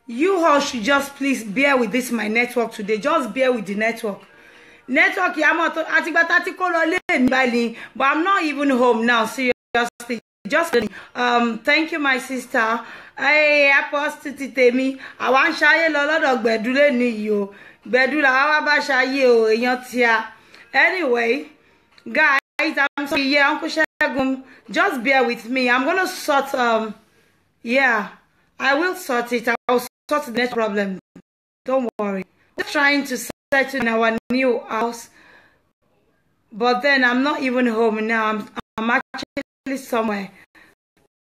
You all should just please bear with this my network today. Just bear with the network. Network yìí, àmọ́ tó àtìgbà tá ti kó lọ lé mi báyìí, but I'm not even home now, seriously. Just thank you, my sister. Hey, Apostle ti tèmi, àwa ń ṣayé lọ lọ́dọ̀ Gbẹ̀dú lẹ́nu yìí o. Gbẹ̀dú làwa wá bá ṣayé o, èèyàn tíá. Anyway, guys, I'm sorry. Yeah, Uncle Ṣẹ́gun, just bear with me. I'm gonna sort yeah, I will sort it. I will sort the next problem. Don't worry. We're trying to settle in our new house, but then I'm not even home now. I'm actually somewhere.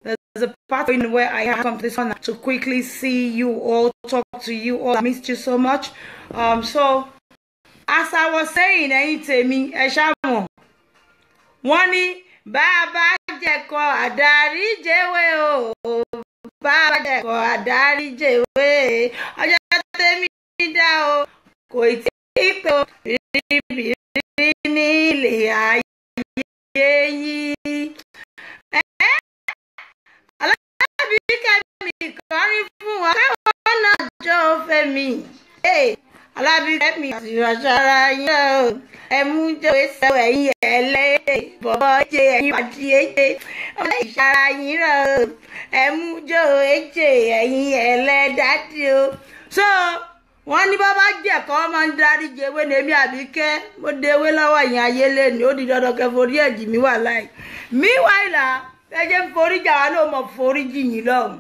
There's a part in where I have come to this one to quickly see you all, talk to you all. I missed you so much. So as I was saying, ẹ̀yin tèmi, ẹ ṣá mọ̀. Wọ́n ní bàbá jẹ̀kọ àdárí jẹ́wé o, bàbá jẹ̀kọ àdárí jẹ́wé. Ọjọ́ tèmi dá o, kò tí ì pé o, bìrìbìrì nílé ayé yìí. Alábí kẹ́mi kọrin fún wa káwọn náà jọ fẹ́mi. Alábí kẹ́mi àṣàrà yín o. Ẹ̀mú jẹ́ sọ ẹ̀yìn ẹlẹ́ bọ̀bọ̀ jẹ́ ẹ̀yìn pàdé ẹ̀jẹ̀. Ọmọ ìṣàrà yín rọ̀ o. Ẹ̀mú jẹ́ ẹ̀jẹ̀ ẹ̀yìn ẹlẹ́ dádì o. So wọ́n ní bàbá jẹ̀kọ́ máa ń dárí jẹ́wé ní èmi Àbíkẹ́, mo dewé lọ́wọ́ ìyẹn ayé lẹ́nu, ó di dandan kẹ́ forí ẹ̀jì mi wà láì. Meanwhile, ẹ jẹ́ ń forí jà wá náà, mọ̀ forí jì yín lọ́hùn.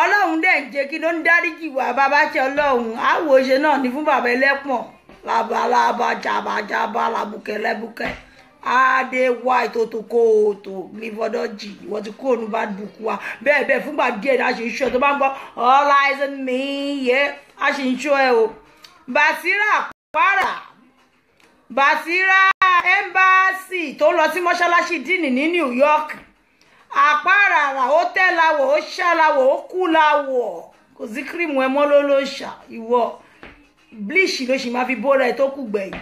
Ọlọ́run dẹ̀ ń jẹ́ kí ló ń dáríjì wá. Bàbá ṣe Ọlọ́run àwòṣe náà ní fún bàbá ẹlẹ́pọ̀n labalábá jabajaba labukẹ́ lẹ́bukẹ́ adé wá ètò kóòtò lífọdọ́jì. Ìwọ ti kó ònú bá dùkú wa bẹ́ẹ̀ bẹ́ẹ̀ fúngbà díẹ̀ náà. Ṣe ń ṣọ́ tó bá ń gbọ́ "All Eyes on Me" yẹ, a ṣì ń ṣọ́ ẹ o. Basira para Basira Embassy tó lọ sí mọ́ṣáláṣí díìnì ní New York, àpáràrà ó tẹ́ lawọ̀, ó ṣàlàwọ̀, ó kú lawọ̀, kò sí cream ẹ mọ́ ló ló ṣà. Ìwọ bleach ló sì máa fi bóra ẹ tó kù gbẹ̀yìn.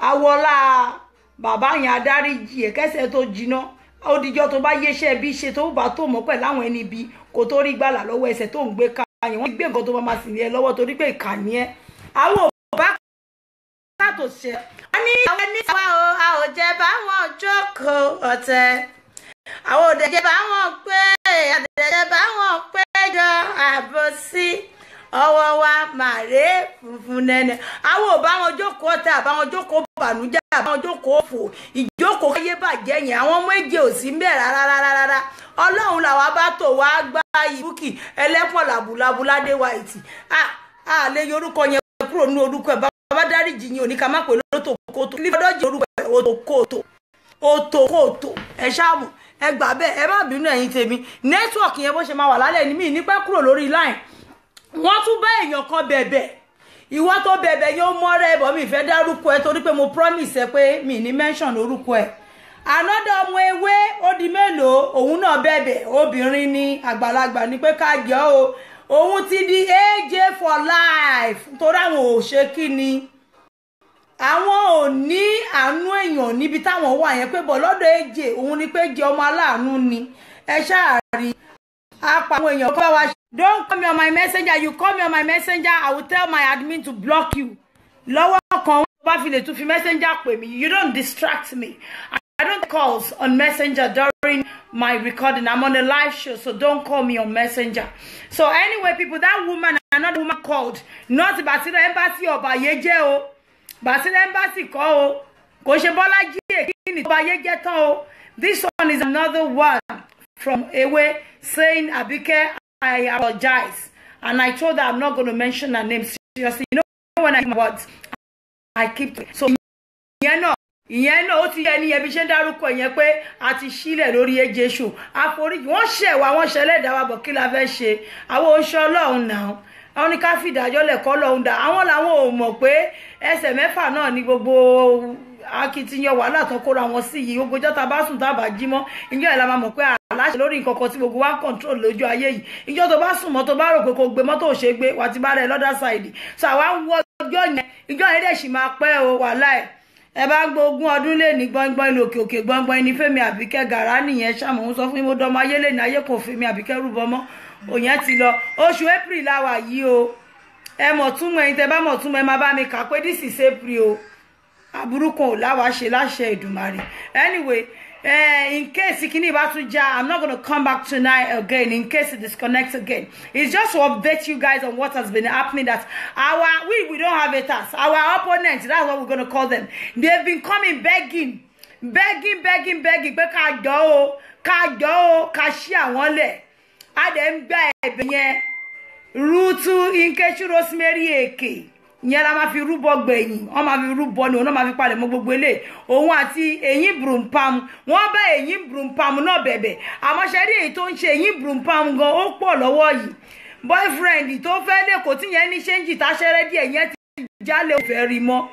Awọlá bàbá yẹn adáríjì ẹ kẹsẹ̀ tó jiná. Ó dijọ́ tó bá yéṣẹ́ bí ṣe tó bá tó mọ́ pẹ̀lú àwọn ẹni bí kò tó rí gbàlà lọ́wọ́ ẹsẹ̀ tó ń gbé ká yẹn. Wọ́n gbé nǹkan tó máa sì ní ẹ lọ́wọ́ torí pé ìkànnì ẹ àwọn ò bá kàtò ṣe. Wọ́n ní àwọn ẹni sáwà o, a ò jẹ́ báwọn jókòó ọ̀tẹ̀, àwọn òdẹ̀jẹ̀ báwọn pé àdẹ̀jẹ̀ báwọn péjọ àbòsí, ọwọ́ wa màrè funfun nẹ́nẹ́. Àwọn ò bá wọn jókòó ọ̀tẹ̀, àbáwọn jókòó bànújẹ́, àbáwọn jókòó òfò, ìjókòó káyé bàjẹ́ yẹn. Àwọn ọmọ èjì ò sí mbẹ̀ rárá rárá rárá. Ọlọ́run làwa bá tò wá gbá ìbúkì ẹlẹ́pọ̀ làbúlábú ládé wa ìtì à lè yorúkọ yẹn kúrò nínú orúkọ ẹ̀. Bàbá dáríjì yín, òní ká má pè lótò kótó lífọdọ́jì orúkọ ẹ̀ òtòkótó òtòkótó. Ẹ ṣáàmù, ẹ gbà bẹ́ẹ̀, ẹ má bínú. Ẹ̀yin tèmi, network yẹn bó ṣe máa wà lálẹ́ ní mí ní pẹ́ kúrò lórí line. Wọ́n tún bá èèyàn kan bẹ̀bẹ̀. Ìwọ tó bẹ̀bẹ̀ yóò mọ́rẹ́ ẹ̀bọ̀, mi ìfẹ́ dárúkọ ẹ torí pé mo promise ẹ pé mi ní mention orúkọ ẹ. Another ọmọ ewé, ó di mélòó? Òun náà bẹ̀bẹ̀, obìnrin ni, àgbàlagbà ni, pé ká jọ o, òun ti di AJ for life torí àwọn ò ṣe kí ni, àwọn ò ní àánú èèyàn níbi táwọn wà yẹn, pé bọ̀ lọ́dọ̀ AJ òun ni pé jẹ́ ọmọ aláàánú ni. Ẹ ṣáà rí apá àwọn èèyàn kọ́ wa. Don't call me on my Messenger. You call me on my Messenger, I will tell my admin to block you. Lọ́wọ́ kan bá fi lè tún fi Messenger pè mí, you don't distract me. I don't calls on Messenger during my recording. I'm on a live show, so don't call me on Messenger. So anyway, people, that woman, another woman called, not Basira Embassy ọba yẹjẹ o, Basira Embassy kọ́ o, kò ṣe Bọ́lájí Èkìní tó bá yẹjẹ tán o. This one is another one from Ewe saying, "Abike, I apologize." And I told her I'm not going to mention her name. Seriously, you know when I hear words, I keep so ìyẹn náà ó ti yẹ ní ẹbí ṣe ń dárúkọ ìyẹn pé a ti sílẹ̀ lórí Ejésù àforíjì. Wọ́n ṣẹ̀ wá, wọ́n ṣẹlẹ́dàá wa bọ̀, kí la fẹ́ ṣe? Àwọn oṣù Ọlọ́run náà, àwọn ní ká fìdájọ́ lẹ̀kọ́ lọ́hùn dà. Àwọn làwọn ò mọ̀ pé ẹsẹ̀ mẹ́fà náà ní gbogbo akitiyan wàhálà tó kóra wọn sí yìí. Gbogbo ọjọ́ tá a bá sùn, tá a bá jí mọ́, ìjọ ẹ̀ la máa mọ̀ pé aláṣẹ lórí nǹkan kan tí gbogbo wa ń control lójú ayé yìí. Ìjọ tó bá sùn mọ́, tó bá rò pé kò gbé mọ́tò, ò ṣe gbé wà tí bá rẹ̀ lọ́dà side. So àwa ń wọ ọjọ́ yẹn, ìjọ yẹn dẹ̀ sì máa pẹ́ o, wàhálà ẹ̀. Ẹ bá gbọ́ ogún ọdún lé ní gbọ́ngbọ́n ìlú òkè òkè gbọ́ngbọ́n ní Fẹ́mi Àbíkẹ́ Gàrá nìyẹn. Ṣàmù ń sọ fún mi, mo dọmọ ayé lè ní ayé kò Fẹ́mi Àbíkẹ́ rúbọ mọ́. Òyìn ti lọ. Oṣù April la wà yìí o. Ẹ mọ̀ túmọ̀, ẹ̀yin tẹ́ bá mọ̀ túmọ̀, ẹ máa bá mi kà pé this is April o. Aburú kan ò láwa ṣe láṣẹ Èdùmàrè. Anyway, in case kini bá tún já, I'm not gonna come back tonight again in case it disconnects again. It's just to update you guys on what has been happening, that our we don't have haters. Our opponents, that's what we're gonna call them. They've been coming begging, begging, begging, begging pé ká jọ o, ká jọ o, ká ṣí àwọn lẹ̀. A dẹ̀ ń gbá ẹ̀bẹ̀ yẹn. Rútú Nkechi Rosemary Eke ìyẹn la máa fi rúbọ gbẹ̀yìn. Wọ́n máa fi rúbọ ni òun náà máa fi palẹ̀ mọ́ gbogbo ilé òun àti eyín brumpam. Wọ́n bá eyín brumpam náà bẹ̀bẹ̀, àmọ́ ṣe rí èyí tó ń ṣe eyín brumpam gan, ó pọ̀ lọ́wọ́ yìí. Boyfriend tó fẹ́ lẹ́kọ̀ọ́ tí yẹn ní ṣéǹjì táṣẹ́rẹ́ díẹ̀, yẹn ti jálẹ̀, ò fẹ́ rí mọ́.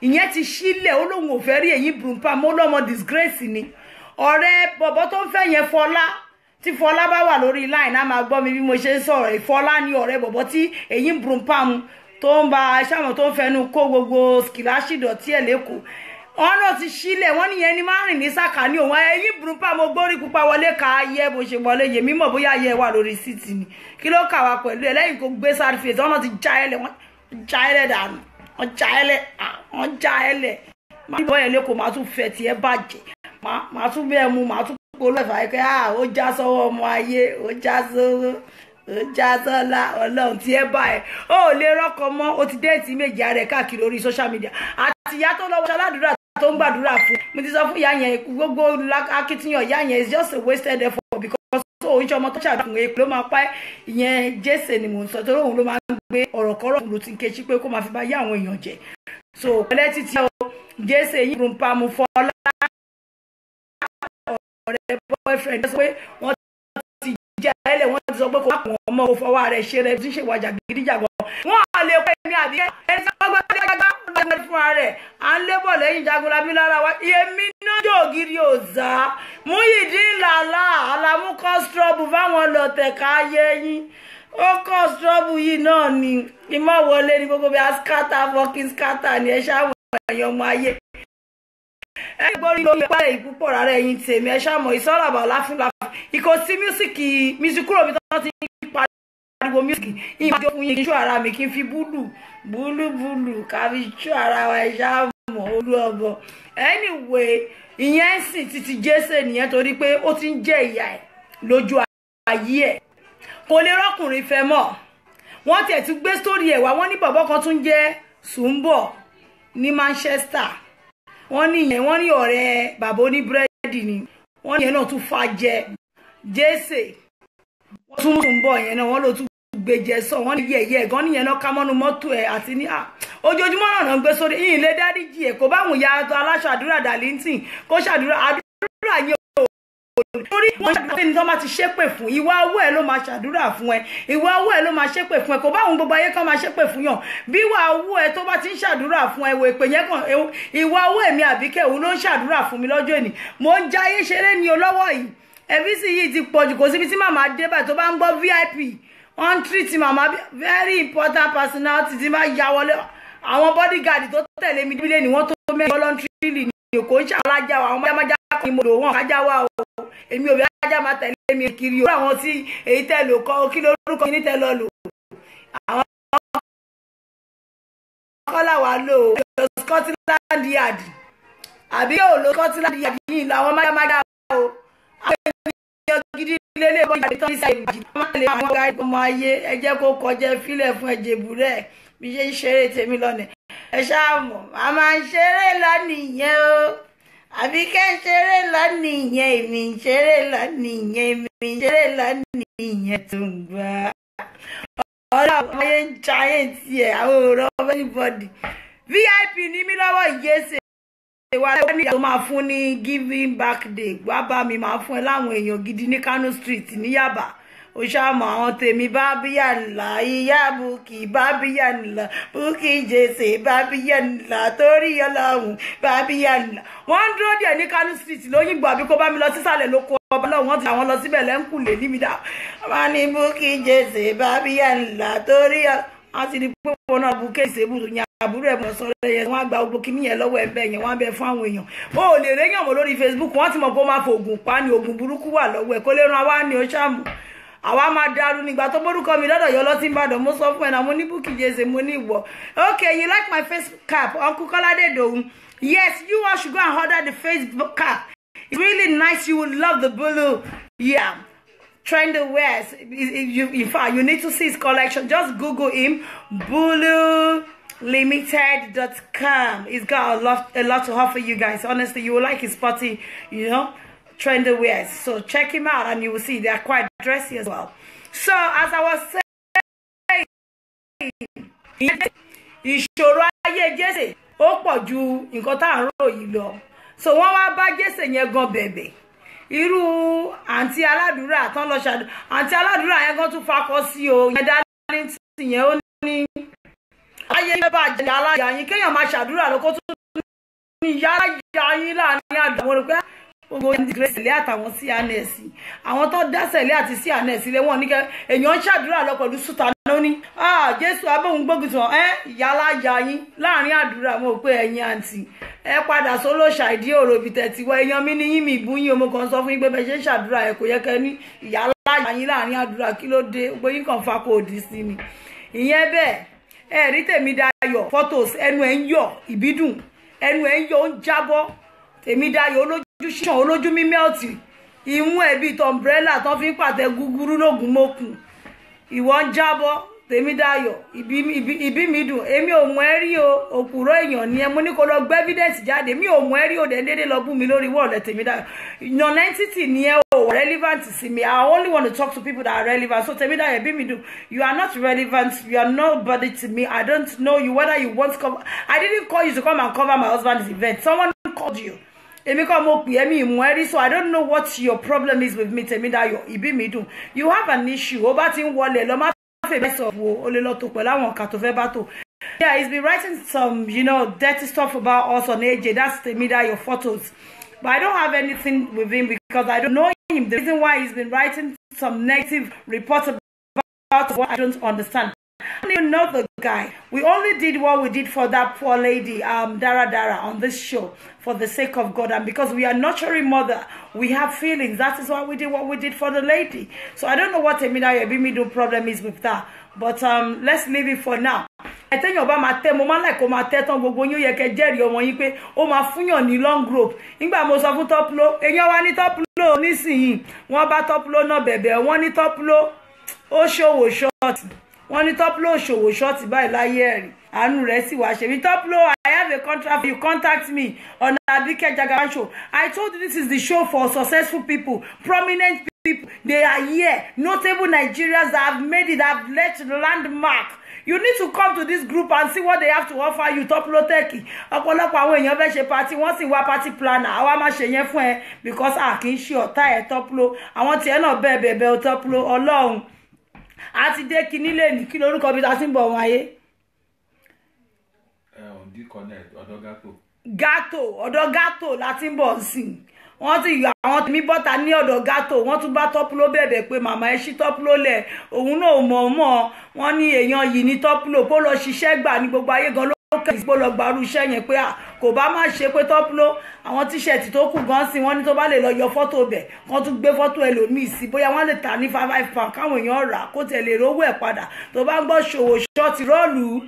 Ìyẹn ti sílẹ̀, ó lóun ò fẹ́ rí eyín brumpam, ó lọ́mọ disgrace ni. Ọ̀rẹ́ bọ̀bọ̀ tó ń fẹ́ yẹn, Fọlá, tí Fọlá bá wà lórí line, á máa gbọ́ mi bí mo ṣe ń sọ̀rọ̀. Ìfọlá ní ọ̀rẹ́ bọ̀bọ̀ tí eyín brumpam tó ń ba ṣáwọn, tó ń fẹnu kó gbogbo skìláṣì dọ̀tí ẹ̀ lẹ́kọ̀ọ́. Ọ̀nà ti sílẹ̀, wọ́n níyẹn ni máa ń rìn ní sàkání òun. Ẹ̀yìn burúkú, mo gbórí pupa wọlé ká ayé bó ṣe wọlé yèmí mọ̀ bóyá ayé wà lórí seat ni. Kí ló kà wá pẹ̀lú ẹ̀ lẹ́yìn kó gbé sad face? Ọ̀nà ti já ẹlẹ̀, wọ́n já ẹlẹ̀ dànù, wọ́n já ẹlẹ̀, wọ́n já ẹlẹ̀. Máa bọ́ yẹn lẹ́kọ̀ọ́, máa tún fẹ́ tiẹ̀ bàjẹ́, máa tún bẹ́ẹ̀ mu, máa tún polówó ẹ̀fà yìí pé ó já sọ́wọ́ ọmọ ayé, ó já sọ́wọ́, ó já sọ́lá ọlọ́run tí ẹ bá ẹ. Ó lè rọ́kọ mọ́, ó ti date méjì ara ẹ̀ káàkiri orí social media àti ìyá tó lọ́wọ́ ṣaládùúrà tó ń gbàdúrà fún. Mo ti sọ fún ìyá yẹn, gbogbo akitiyan ìyá yẹn is just a wasted effort, because òun ṣe ọmọ tó ṣàdúrà fún, èpè ló máa pa ẹ́. Ìyẹn Jésè ni mò ń sọ, torí òun ló máa ń gbé ọ̀rọ̀ kọ́rọ̀ fún Ruth Nkechi pé kó máa fi bá yá àwọn èèyàn jẹ. So pẹ̀lẹ́ títí o, Jésè yín rúnpa mu. Fọlá, ọ̀rẹ́ boyfriend, sọ pé wọ́n ti jẹ́ ẹlẹ́, wọ́n ti sọ pé kò má kàn wọ́n mọ́, kó fọwọ́ rẹ̀ ṣe rẹ̀ tí ń ṣèwà jàgídíjàgan. Wọ́n á lè pẹ́ mi àbí ẹni tí wọ́n gbọ́ fúnra rẹ̀ à ń lébọ̀ lẹ́yìn Jagunlabi lára wa. Èmi náà jò ògiri òòzà Muyideen Làlá Àlàmú cause trouble fáwọn lọ́tẹ̀ káyé yín. Ó cause trouble yìí náà ni ìmọ̀ wọlé ní gbogbo bí a scatter, fucking scatter ni. Ẹ ṣáà ẹ̀yàn ọmọ ayé, ẹ gbórí lórí ìpàdé yìí púpọ̀ rárá. Ẹ̀yin tèmi, ẹ ṣáà mọ̀ ìsọ̀rọ̀ láfún láfún ìkò sí music music kúrò mi tó ti ń pariwo music ìyìn fún yín. Kí n ṣó ara mi, kí n fi búlù búlù búlù ká fi ṣó ara wa. Ẹ ṣáà mọ̀ olú ọbọ. Anyway, ìyẹn sì títí Jésè nìyẹn, torí pé ó ti ń jẹ ìyà ẹ̀ lójú ayé ẹ̀, kò lè rọ́kùnrin fẹ́ mọ́. Wọ́n tiẹ̀ tún gbé sórí ẹ̀ wá, wọ́n ní bọ̀bọ́ kan tún jẹ́ Sùnbọ̀ ní Manchester. Wọ́n ní ìyẹn, wọ́n ní ọ̀rẹ́ bàbá oníbúrẹ́dì ni. Wọ́n ní ìyẹn náà tún fa jẹ Jésè. Wọ́n tún Sùnbọ̀ yẹn náà, wọ́n ló tún gbèjẹ sọ. Wọ́n ní yẹ̀yẹ́ gan níyẹn náà ká mọ́nu mọ́tò ẹ̀ àti ní ojoojúmọ́ náà ń gbé sórí yìí lé dáríjì ẹ̀ kó báwọn ya aláṣọ àdúrà dàlíntìn kó ṣàdúrà àdúrà yẹn ò torí wọ́n ṣàdúrà ní tó máa ti ṣépè fún. Ìwà owó ẹ̀ ló máa ṣàdúrà fún ẹ, ìwà owó ẹ̀ ló máa ṣépè fún ẹ. Kò báwọn gbogbo ayé kan máa ṣépè fún yàn bí ìwà owó ẹ tó bá ti ń ṣàdúrà fún ẹ. Wò ìpè yẹn kan, ìwà owó ẹ̀mí Àbíkẹ́ òun ló ń ṣàdúrà fún mi lọ́jọ́ èní. Mò ń jayé ṣeré ní olówó yìí. Ẹ̀fíìsì yìí ti pọ̀jù, kò síbi tí màmá dé báyìí tó bá ń gbọ́ VIP, wọ́n ń treat màmá very important personality. Tí máa ya wọlé, àwọn bodyguard tó tẹ̀lé mi nílé ni wọ́n tó mẹ́rin voluntarily ní kò ń ṣàlájà wa. Àwọn májámájá kan ni mo lò wọ́n kájá wa o. Èmi ò bí ajá máa tẹ̀lé mi kiri o. Àwọn tí èyí tẹ̀ lò kọ́ kí lórúkọ ní tẹ̀ lọ lò, àwọn kọ́là wà lò ó Scotland Yard àbí yóò lo Scotland Yard yìí làwọn májámájá o. Àwọn ènìyàn gidi lélẹ̀ bọ́ ìyàtọ̀ ní sáyẹn ìjì wọ́n lè àwọn ọ̀gá ọmọ ayé. Ẹ jẹ́ kó kọjá fílẹ̀ fún ẹ̀jẹ̀ búrẹ́ bí ṣe ń ṣeré tèmi lọ́nà. Ẹ ṣáà mọ̀ a máa ń ṣeré lọ́nìyẹn o. Àbí kẹ́ ń ṣeré lọ́nìyẹn, èmi ń ṣeré lọ́nìyẹn, èmi ń ṣeré lọ́nìyẹn tó ń gbà. Ọlọ́run ayé ń jayé tiẹ̀, àwọn òrò anybody. VIP ní mí lọ́wọ́ ìyẹ́sẹ̀ wa ní ìyá tó máa fún ní giving back day. Wá bá mi, máa fún ẹ láwọn èèyàn gidi ní Kano Street ní Yaba. Ó ṣàmọ àwọn tèmi bábíyà ńlá, ìyá Bùkì bábíyà ńlá, Bùkì Jèsè bábíyà ńlá, torí Ọlọ́run bábíyà ńlá. Wọ́n ń dúró díẹ̀ ní Kano Street lóyìnbó, àbí kó bá mi lọ sísàlẹ̀ lóko ọba lọ́wọ́. Wọ́n ti àwọn lọ síbẹ̀ lẹ́ńkùlé níbi dá wọ́n ní Bùkì Jèsè bábíyà ńlá torí wọ́n ti di pé wọn náà bùkẹ́ ìṣèbù tó yàn. Àbúrò ẹ̀ mọ̀ sọ̀rọ̀ yẹn, wọ́n á gba gbogbo kíní yẹn lọ́wọ́ ẹ̀ bẹ́ẹ̀ yẹn, wọ́n á bẹ fún àwọn èèyàn. Ó ò lè réyàn mọ́ lórí Facebook, wọ́n ti mọ̀ pé ó máa fògùn pa ni, oògùn burúkú wà lọ́wọ́ ẹ̀, kó lè ran wá ní oṣàmù. Àwa máa dàrú nígbà tó mórúkọ mi lọ́dọ̀ yọ lọ́tí Ìbàdàn. Mo sọ fún ẹ̀ náà, mo ní Bukky Jesse, mo ní ìwọ. Okay, you like my face cap, Uncle Kọ́ládé Ìdòwú? Yes, you all should go and order the face cap. It's really nice. You will love the blue. Yeah. Trendy wears. In fact, you need to see his collection. Just Google him, buluLimited.com. He's got a lot to offer you guys. Honestly, you will like his party, trendy wears. So check him out and you will see they are quite dressy as well. So as I was saying, ìṣòro ayé Jésè ó pọ̀ ju nǹkan tá à ń rò yìí lọ. So wọ́n wá bá Jésè yẹn gan bẹ̀bẹ̀. Irú àǹtí aládùúrà tán lọ ṣàdúrà, àǹtí aládùúrà yẹn gan tún fakọ sí o. Yẹn dání yẹn, ó ní ayé bàjẹ́ aláya yín, kéèyàn máa ṣàdúrà lọ kó tún ní yàrá yín láàrin àdúrà. Wọn rò pé gbogbo ẹni grace ilé àtàwọn cns, àwọn tó dá sẹ̀lẹ̀ àti cns ilé wọn ní kẹ èèyàn ń ṣàdúrà lọ pẹ̀lú sùtà lóní Jésù abóhùn gbógun tí wọn ẹ yàrá ya yín láàrin àdúrà. Mo rò pé ẹ̀yin àǹtí, ẹ padà sólóṣà ìdí òrò ibi tẹ̀tí wọ. Èèyàn mi ní yín, mi ìbú yín o. Mo kàn sọ fún yín pé bẹ́ẹ̀ ṣe ń ṣàdúrà ẹ, kò yẹ kẹ́ ní ìyàrá ya yín láàrin àdúrà. Kí ló dé? Gbogbo yín kàn fa kò dì sí ni. Ìyẹn bẹ́ẹ̀. Ẹ rí Tèmídayọ̀ photos, ẹnu ẹ̀ ń yọ̀ ìbídùn, ẹnu ẹ̀ ń yọ̀, ó ń jábọ́. Tèmídayọ̀ olójú ṣíṣàn, olójú mímẹ́ọ̀tì, ìmú ẹ̀ bíi umbrella tán fi ń pàtẹ gúgúrú lógún mọ́kùn. Ìwọ ń jábọ́. Tèmídayọ̀ ìbí mi dùn, èmi ò mọ̀ ẹ́ rí o. Òpùrọ̀ èèyàn ni ẹ. Mo ní kó lọ gbé evidence jáde. Mi ò mọ̀ ẹ́ rí o, dẹ̀ déédéé lọ bú mi lórí wọ́ọ̀lẹ̀. Tèmídayọ̀, non-entity ni ẹ, o relevant sí mi. I only want to talk to people that are relevant. So Tèmídayọ̀ ìbí mi dùn, you are not relevant. You are nobody to me. I don't know you. Whether you want to come, I didn't call you to come and cover my husband's event. Someone called you. Èmi kọ́ mo pè é, mi ìmọ̀ ẹ́ rí. So I don't know what your problem is with me. Tèmídayọ̀ ìbí mi dùn, you have an issue. Ó bá ti ń wọlé lọ, má fèmí sọ wo, ó lè lọ tó pẹ̀lú àwọn ọ̀kà tó fẹ́ bá tó. Yeah, he's been writing some dirty stuff about us on AJ. That's Temidayo photos. But I don't have anything with him because I don't know him. The reason why he's been writing some negative reports about what I don't understand. I don't even know the guy. We only did what we did for that poor lady, Dara Dara, on this show for the sake of God. And because we are nurturing mother, we have feelings. That is why we did what we did for the lady. So I don't know what Temidayo Ebimido problem is with that. But let's leave it for now. Ẹtẹ́yìn ọba máa tẹ́, mo máa ń láì kó máa tẹ́ tán. Gbogbo yín, ó yẹ kẹ́ jẹ́rìí ọmọ yín pé ó máa fúnyàn ní long rope. Nígbà mo sọ fún Tọ́pùló, èèyàn wa ní Tọ́pùló nísìnyìí, wọ́n bá Tọ́pùló náà bẹ̀bẹ̀. Wọ́n ní Tọ́pùló ó ṣòwò short. Wọ́n ní Tọ́pùló ṣòwò short báyìí láyé ẹ̀rí, àánú rẹ̀ sì wá ṣe mí. Tọ́pùló, I have a contract for you. Contact me on Abike Jagaban Show. I told you this is the show for successful people, prominent people. They are here, notable Nigerians that have made it, that have left landmark. You need to come to this group and see what they have to offer you. Tọ́pùló Tech, ọ̀pọ̀lọpọ̀ àwọn èèyàn fẹ́ ṣe party, wọ́n sì wá party planner. Àwa máa ṣe yẹn fún ẹ because a kì í ṣe ọ̀tá ẹ̀. Tọ́pùló, àwọn tiẹ̀ náà bẹ́ẹ̀ bẹ́ẹ̀ bẹ́ẹ̀. Tọ́pùló, ọlọ́run a ti dé kinní lè ní kí lórúkọ bí ta ti ń bọ̀ wọn ayé. Ẹ òǹdí connect ọ̀dọ̀ Gato. Gato, ọ̀dọ̀ Gato la ti ń bọ̀ sí i. Wọ́n ti yọ àwọn tèmi bọ́ta ní ọ̀dọ̀ Gato. Wọ́n tún bá Tọ́pùló bẹ̀bẹ̀ pé màmá ẹ ṣí Tọ́pùló lẹ̀, òun náà mọ̀ mọ̀. Wọ́n ní èèyàn yìí ní Tọ́pùló kó lọ ṣiṣẹ́ gbà ní gbogbo ayé gan ló kẹ́yìn pé lọ gbàrú iṣẹ́ yẹn, pé kò bá má ṣe pé Tọ́pùló àwọn T-shirt tó kù gan sí. Wọ́n ní tó bá lè lọ yọ fọ́tò bẹ̀, kán tún gbé fọ́tò ẹlòmíì sí, bóyá wọ́n lè tà ní £5 káwọn èèyàn rà kó tẹ̀ lè rówó ẹ̀ padà. Tó bá ń gbọ́ ṣòwò short, rọ́ọ̀lù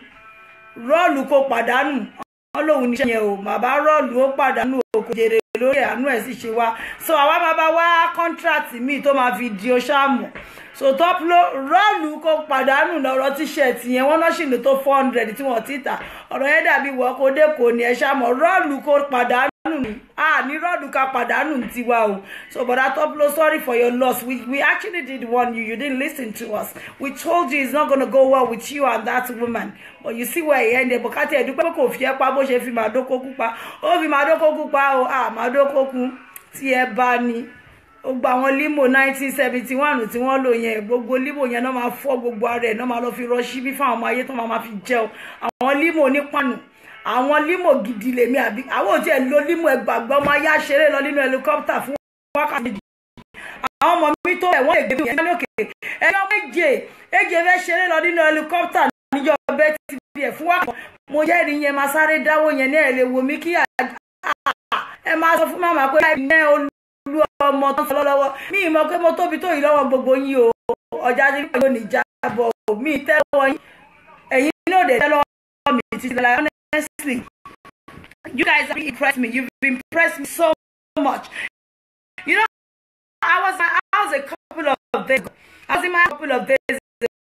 rọ́ọ̀lù kó pàdánù. Wọ́n lòun níṣẹ́ yẹn o, bàbá rọ́ọ̀lù ó pàdánù o, kò jèrè lórí, àánú ẹ̀ sì ṣe wá. So àwa máa bá wá contract míì tó máa fi di oṣàmù. So top lo rọ́ọ̀lù kó pàdánù lọ́rọ̀ T-shirt yẹn. Wọ́n náà sì lè tó 400 tí wọ́n ti tà. Ọ̀rọ̀ yẹn dàbí wọ́n kó dé kò ní ẹ̀ ṣàmọ̀. Rọ́ọ̀lù kó pàdánù ni, a ní rọ́ọ̀lù ká pàdánù tiwa o. So bọ̀dá Toplo, sorry for your loss. We actually did warn you. You didn't listen to us. We told you it's not gonna go well with you and that woman, but you see where it ended. Bọ̀kátì ẹ̀dúpẹ́ pé kò fi ẹ́ pa bó ṣe fi màdókókú pa. Ó fi màdókókú pa o. À màdókókú tí ẹ bá ní gbogbo àwọn limo 1971 tí wọ́n lò yẹn, gbogbo limo yẹn náà máa fọ́ gbogbo ara ẹ̀ náà, máa lọ fi rọ síbí fáwọn ọmọ ayé tó máa fi jẹun. Àwọn limo onípànù, àwọn limo gidi lèmi àbí àwọn ò tiẹ̀ lo limo. Ẹgbàgbọ́ ọmọ ayé àṣeré lọ nínú helicopter fún wákàtí 2. Àwọn ọmọ mi tó ẹ̀ wọ́n lè gbé mi yẹn ní òkè ẹ̀yọ́ méje èjè fẹ́ ṣeré lọ nínú helicopter níjọ́ bẹ́ẹ̀ ti bí ẹ̀ fún wákàtí. Mo jẹ́rìí yẹn, máa sáré dáwọ́ yẹn ní ẹ̀ lè wò mí kí ẹ máa sọ fún màmá pé láì ní olú ọmọ tó ń sọ lọ́wọ́. Mi ì mọ̀ pé mo tóbi tó yìí lọ́wọ́ gbogbo yín o. Ọjà tí yóò ní jábọ̀ mi tẹ́wọ́ yín. Ẹ̀yin náà dẹ̀ tẹ́ lọ́wọ́ mi títí láì. Honestly, you guys have impressed me. You've impressed me so much. You know, I was in my house a couple of days ago. I was in my house a couple of days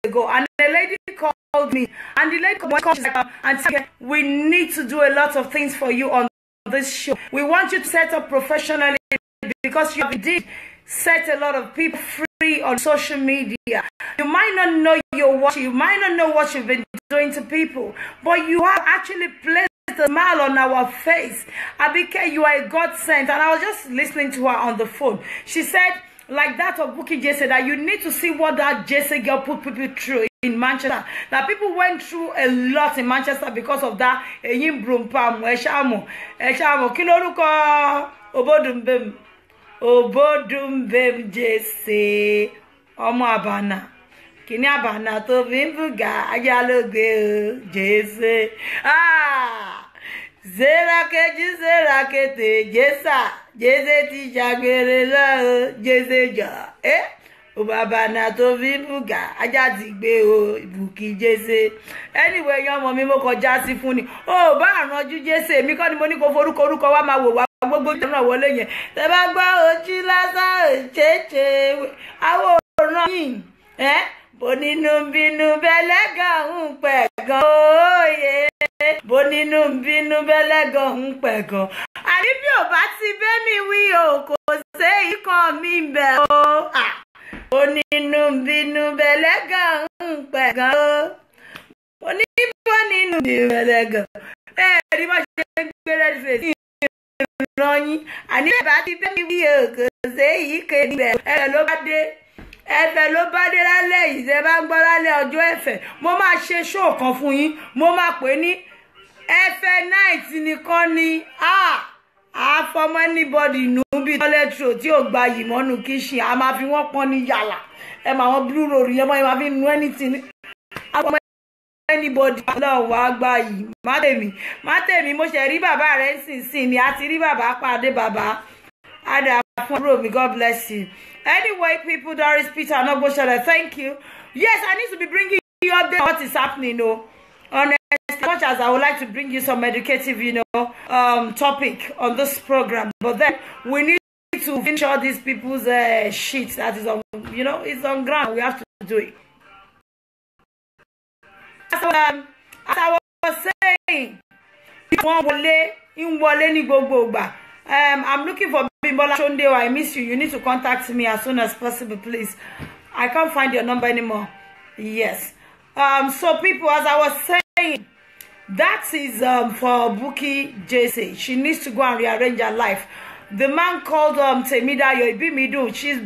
ago, and a lady called me, and the lady called me and said, "We need to do a lot of things for you on this show. We want you to set up professionally because you have indeed set a lot of people free on social media. You might not know your what, you might not know what you've been doing to people, but you have actually placed a smile on our face. Abike, you are a God sent." And I was just listening to her on the phone. She said, like that of Bukky Jesse, that you need to see what that Jesse girl put people through in Manchester. That people went through a lot in Manchester because of that. Eyín brumpam, ẹ̀ṣàmù, ẹ̀ṣàmù, kí lórúkọ Obodumbem, Obodumbem Jesse, ọmọ àbànà, kìíní àbànà tó fi ń bùgà, ajá ló gbé o, Jesse. Ah! Zera keji, zera kete, Jesa, Jese ti ṣàgbèrè lọ, Jese jọ, eh? O bàbá náà tó fi ń bùgà, ajá ti gbé o, Bukky Jesse. Anyway, yan ọmọ mi mo kọjá sí fún ni. O bá àrànjú Jesse, èmi kọ́ ni mo ní kó forúkọ orúkọ wá máa wò wá gbogbo ìjọba wọlé yẹn. Tẹ bá gbọ́ ojú lásán òṣèṣe, àwọn òràn yìí, ẹ́ bó nínú bínú bẹ́lẹ́gàn ń pẹ̀gàn òye. Bó nínú bínú bẹ́lẹ́gàn ń pẹ̀gàn. Àní bí ò bá ti bẹ́ mi wí o, kò sé ikọ̀ mi bẹ̀ o. Bó nínú bínú bẹ́lẹ́gàn ń pẹ̀gàn o. Bó ní bó nínú bínú bẹ́lẹ́gàn. Ẹ rí bá ṣe ń gbé red face ìran yín. Àní bí ò bá ti bẹ́ mi wí o, kò sé ikọ̀ mi bẹ̀ o. Ẹ ló bá dé. Ẹ̀fẹ̀ ló bá dé lálẹ́ yìí. Tẹ́ bá ń gbọ́ lálẹ́ ọjọ́ ẹ̀fẹ̀, mo máa ṣe ṣóò kan fún yín. Mo máa pè ní ẹ̀fẹ̀ night nìkan ni. Àfọmọ́ anybody nù bí toilet roll tí ò gba yìí mọ́nú kíṣìn, a máa fi wọ́n pọ́n ní yàrá. Ẹ máa wọn blue roll yẹn mọ́, ẹ máa fi nu anything. Àfọmọ́ anybody náà wàá gba yìí. Má tèmi, má tèmi, mo ṣe rí bàbá rẹ̀ nísinsìnyí ni a ti rí bàbá pàdé bàbá. Ada fún àbúrò mi, God bless you. Anyway, people, Doris Peter Anogboshele, thank you. Yes, I need to be bringing you update on what is happening, no. Honestly, as much as I would like to bring you some educative, topic on this program, but then we need to finish all these people's shit that is on, it's on ground. We have to do it. As I was saying, wọ́n wọlé ń wọlé ní gbogbo ìgbà. I'm looking for Bimbola Shonde. I miss you. You need to contact me as soon as possible, please. I can't find your number anymore. Yes. So people, as I was saying, that is for Bukky Jesse. She needs to go and rearrange her life. The man called Temidayo Ibimidun. He's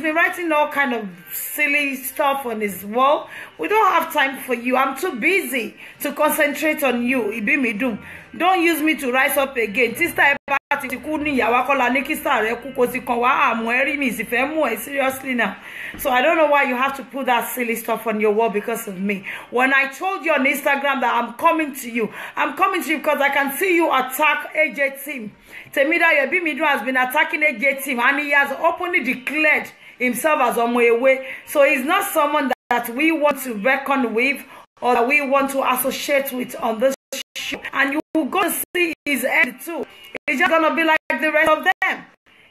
been writing all kind of silly stuff on his wall. We don't have time for you. I'm too busy to concentrate on you, Ibimidun. Don't use me to rise up again. Sister ẹ ti kú ní ìyàwó akọ́lá ní kí sáà rẹ kú kó ti kàn wá àmọ́ ẹ rí mi sì fẹ́ mú ẹ seriously now. So I don't know why you have to put that silly stuff on your wall because of me. When I told you on Instagram that I'm coming to you, I'm coming to you because I can see you attack AJ team. Temidayo Ibimidun has been attacking AJ team and he has openly declared himself as Omoyewe. So he's not someone that we want to reckon with or that we want to associate with on this show. And you will go to see his end too. It's just gonna be like the rest of them.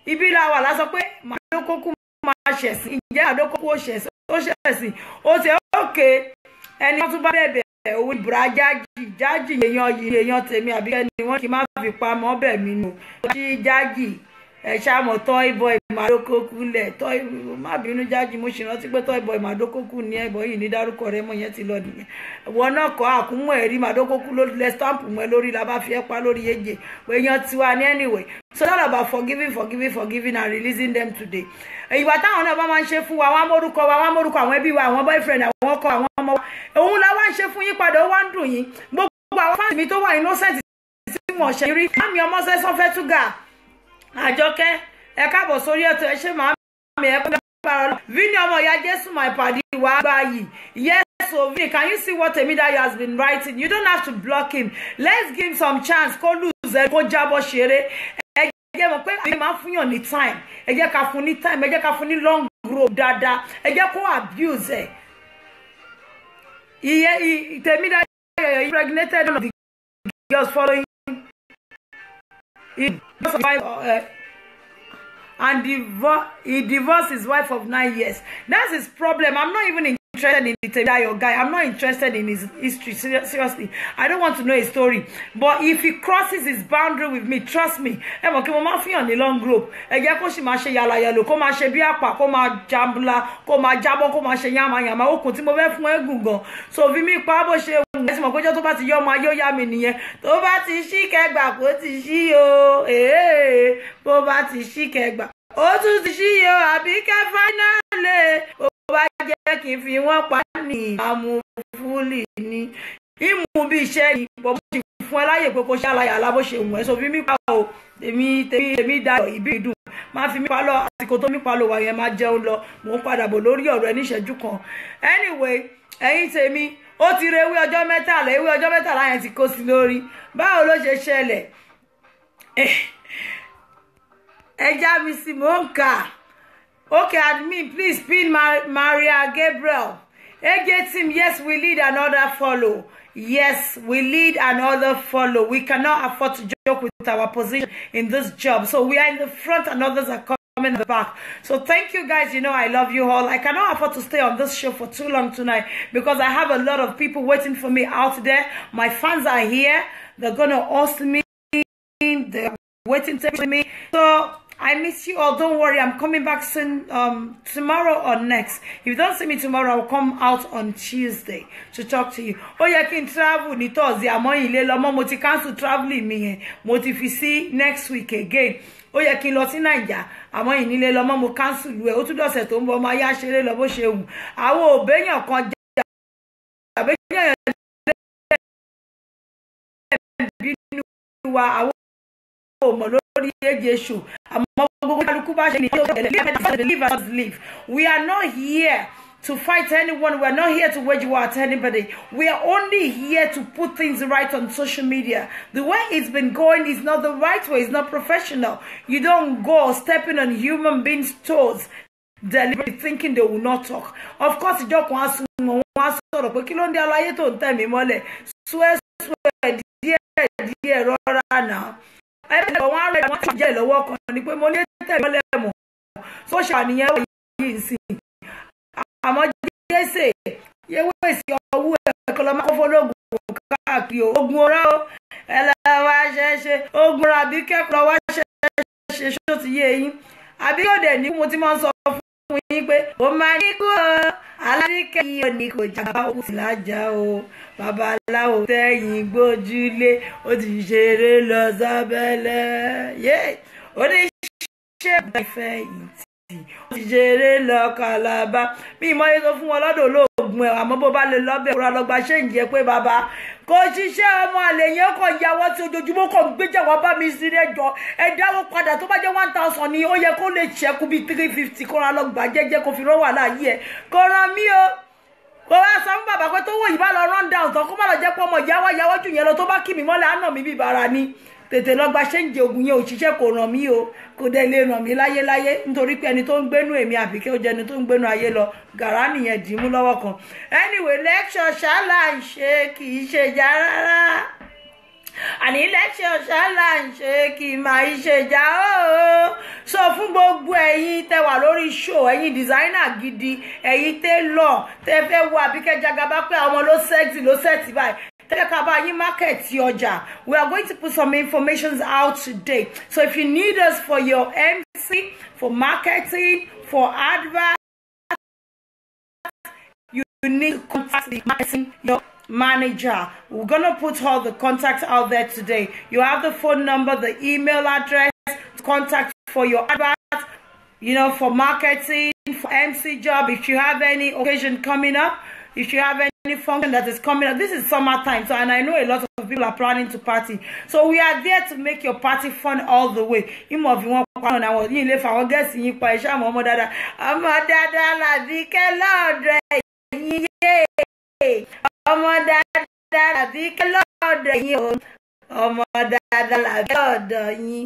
Ibi la wà lásán pé màdókókú máa ṣẹ̀sìn. Ǹjẹ́ màdókókú ó ṣẹ̀sìn? Ó ṣẹ̀sìn. Ó ti ókè. Ẹni tó tún bá bẹ̀bẹ̀ òun ìbúra jájì jájì èèyàn yìí èèyàn tèmi àbí ẹni wọ́n kì í má fi pamọ́ bẹ̀ mí nù. Jájì jájì ẹ ṣàmọ̀ toy boy màdókókú lẹ̀ toy má bínú jájì mo ṣì rántí pé toy boy màdókókú ní ẹ̀bọ̀ yìí ní dárúkọ rẹ mọ́ yẹn ti lọ nìyẹn. Ìwọ náà kọ́ àkúmọ̀ ẹ̀rí màdókókú ló lẹ stamp mọ́ ẹ lórí la bá fi ẹ́ pa lórí èjè èèyàn tiwa ní anyway. So it's all about forgiving, forgiving, forgiving and releasing them today. Ìwà táwọn náà bá máa ń ṣe fún wa, wọ́n á mórúkọ wa, wọ́n á mórúkọ àwọn ẹbí wa, àwọn boyfriend, àwọn ọkọ, àwọn ọmọ wa. Òun la wá ń ṣe fún yín padà, ó wá ń dùn yín. Gbogbo àwọn fans mi tó wà innocent tí wọ́n ṣe rí. Màmí ọmọ sẹ́sán fẹ́ túgà. Àjọkẹ́, ẹ káàbọ̀ sórí ètò ẹ ṣé màmí ẹ kọ́ gbára lọ. Vini ọmọ ìyá Jésù my padi wà á gbà yìí. Yes Sophie, can you see what Temidayo has been writing? You don't have to block him. Let's give him some chance. Kó lose, kó jábọ́ ṣeré. Ẹ jẹ́ mọ̀ pé àwọn máa ń fún yàn ní time. Ẹ jẹ́ ká fún ní time. Ẹ jẹ́ ká fún ní long rope dáadáa. Ẹ jẹ́ kó abuse ẹ̀. Iye Temidayo impregnated one of the girls following him. And he divorced his wife of 9 years. That's his problem. I'm not even interested in the Temidayo guy. I'm not interested in his history. Seriously, I don't want to know his story. But if he crosses his boundary with me, trust me. Ẹ mọ̀ kí mo máa fihàn ní long rope. Ẹ jẹ́ kó sì máa ṣe yàlàyàlò, kó máa ṣe bí àpà, kó máa jambula, kó máa jábọ́, kó máa ṣe yàmàyàmà. Okùn tí mo fẹ́ fún ẹ̀gùn gan. So fi mí pa bó ṣe wù. Ẹ sì mọ̀ pé ọjọ́ tó bá ti yọ ọmọ ayé ó yá mi nìyẹn. Tó bá ti ṣí kẹgbà kó ti ṣí o. Bó bá ti ṣí kẹgbà. Ó tún ti ṣí o, Àbíkẹ́ finally. Ó bá jẹ́ kí n fi wọ́n pa ní àmúfúlì ní ìmú bí iṣẹ́ ni bọ́ mo ti fún ẹ láyè pé kó ṣe àlàyé bó ṣe wù ẹ́. So fi mí pa o, tèmi tèmi tèmi dayọ̀ ìbí ìdùn máa fi mí pa lọ. Àsìkò tó mí pa lọ wà yẹn, máa jẹun lọ. Mò ń padà bọ̀ lórí ọ̀rọ̀ ẹ níṣẹ́jú kan. Anyway, ẹ̀yin tèmi, ó ti re ewé ọjọ́ 13. Ewé ọjọ́ 13 yẹn ti kó sí lórí. Báwo ló ṣe ṣẹlẹ̀? Ẹ já mi sí, mò ń kà. Okay, admin, please pin Maria Gabriel. AJ team, yes, we lead and other follow. Yes, we lead and other follow. We cannot afford to joke with our position in this job. So we are in the front and others are coming in the back. So thank you guys. You know I love you all. I cannot afford to stay on this show for too long tonight because I have a lot of people waiting for me out there. My fans are here. They're going to host me. They're waiting to me. So I miss you all. Don't worry, I'm coming back soon, tomorrow or next. If you don't see me tomorrow, I'll come out on Tuesday to talk to you. Ó yẹ kí n travel ní Thursday, àmọ́ ilé lọ́mọ, mo ti cancel traveling mi yẹn. Mo ti fi sí next week again. Ó yẹ kí n lọ sí Naija, àmọ́ ìnílé lọ́mọ, mo cancel ẹ̀. Ó tún dọ̀sẹ̀ tó ń bọ̀, máa yá ṣeré lọ bó ṣe wù. Àwọn òbéyàn kan jẹ́ àbẹ́yàn bínú wa, àwọn ò mọ̀ lórí AJ show. Àmọ́ gbogbo kálukú bá ṣe ní live and live. We are not here to fight anyone. We are not here to wage war at anybody. We are only here to put things right on social media. The way it's been going is not the right way. It's not professional. You don't go stepping on human beings' toes deliberately thinking they will not talk. Of course, ìjọ kan á sún wọn, wọ́n á sọ̀rọ̀ pé kí ló ń dé aláyé tó ń tẹ̀ mí mọ́lẹ̀. Swear swear díẹ̀ díẹ̀ rọra náà. Ẹgbẹ́ wọn á rẹ̀ wọ́n ti jẹ́ ìlọ́wọ́ kan ni pé mo lè tẹ̀ mọ́lẹ̀ mọ́. Social nìyẹn wọ̀ yìí sí. Àmọ́ jẹ́sẹ̀ yewé sí ọwọ́ ẹ̀kọ́ lọ́mọ kó fọlọ́gùn káàkiri o. Ogun ọ̀rá o, ẹ lọ wá ṣẹ́ṣe. Ogun ọ̀rá àbí kẹ́kọ̀ọ́ wá ṣẹ́ṣe, ṣó ti yé yín? Àbí yóò dẹ̀ ní mo ti máa ń sọ fún yín pé ó máa ní kú o. Alábíkẹ́ yìí ò ní kò jà ó sì lájà o. Babaláwo tẹ́yìn gbójúlé ó ti ṣeré lọ sábẹ́lẹ̀. Yé oníṣẹ́ ìfẹ̀yìntì ó ti ṣeré lọ Kàlábá. Mi ìmọ̀ yẹn tó fún wọn lọ́dọ̀ olóògùn ẹ̀, àmọ́ bó bá lè lọ́bẹ̀ kúra lọ́gbà ṣé ń jẹ́ pé bàbá kò ṣiṣẹ́ ọmọ àlè yẹn kàn yàwọ́ tí ojoojúmọ́ kàn gbéjà wá bá mi sí ẹjọ́ ẹ dáwọ́ padà. Tó bá jẹ́ 1,000 ni ó yẹ kó lè ṣẹ́kù bíi 350, kó ra lọ gbà jẹ́jẹ́ kó fi rán wàhálà yìí ẹ̀ kó ràn mí o. Kó wá sọ fún bàbá pé tó wò yìí bá lọ run down tán, kó má lọ jẹ́ pé ọmọ ìyá wá yàwọ́ jù yẹn lọ, tó bá kì mí mọ́lẹ̀ á nà mí bí bara ni. Tètè lọ gba ṣéǹjì oògùn yẹn, òṣìṣẹ́ kò ràn mí o, kò dẹ̀ lè ràn mí láyéláyé, nítorí pé ẹni tó ń gbénú èmi Àbíkẹ́ ó jẹ́ ẹni tó ń gbénú ayé lọ. Gàrá nìyẹn dì í mú lọ́wọ́ kan. Anyway, lecture ṣálà ń ṣe, kì í ṣe ìjà rárá. Àní lecture ṣálà ń ṣe, kì í máa ṣe ìjà ooo. So fún gbogbo ẹ̀yin tẹ́ wà lórí show, ẹ̀yin designer gidi, ẹ̀yin tailor tẹ́ fẹ́ wo Àbíkẹ́ Jagaba pé àwọn ló sexy ló sexy báyìí, tẹ́ ká bá yín market ọjà. We are going to put some information out today. So if you need us for your MC, for marketing, for advert, you need to contact the marketing your manager. We're gonna put all the contacts out there today. You have the phone number, the email address to contact for your advert, for marketing, for MC job. If you have any occasion coming up, if you have any function that is coming up, this is summertime, so and I know a lot of people are planning to party. So we are there to make your party fun all the way. Ìmọ̀ fi wọ́n pa ọ̀nà àwọn yìí lè fa àwọn guest yín pa iṣẹ́ àwọn ọmọ dáadáa. Ọmọ dáadáa làbíkẹ́ lọ́ọ̀dọ̀ ẹ̀yìn yé. dáadáa làbíkẹ́ lọ́dọ̀ yín o. Ọmọ dáadáa làbíkẹ́ lọ́dọ̀ yín.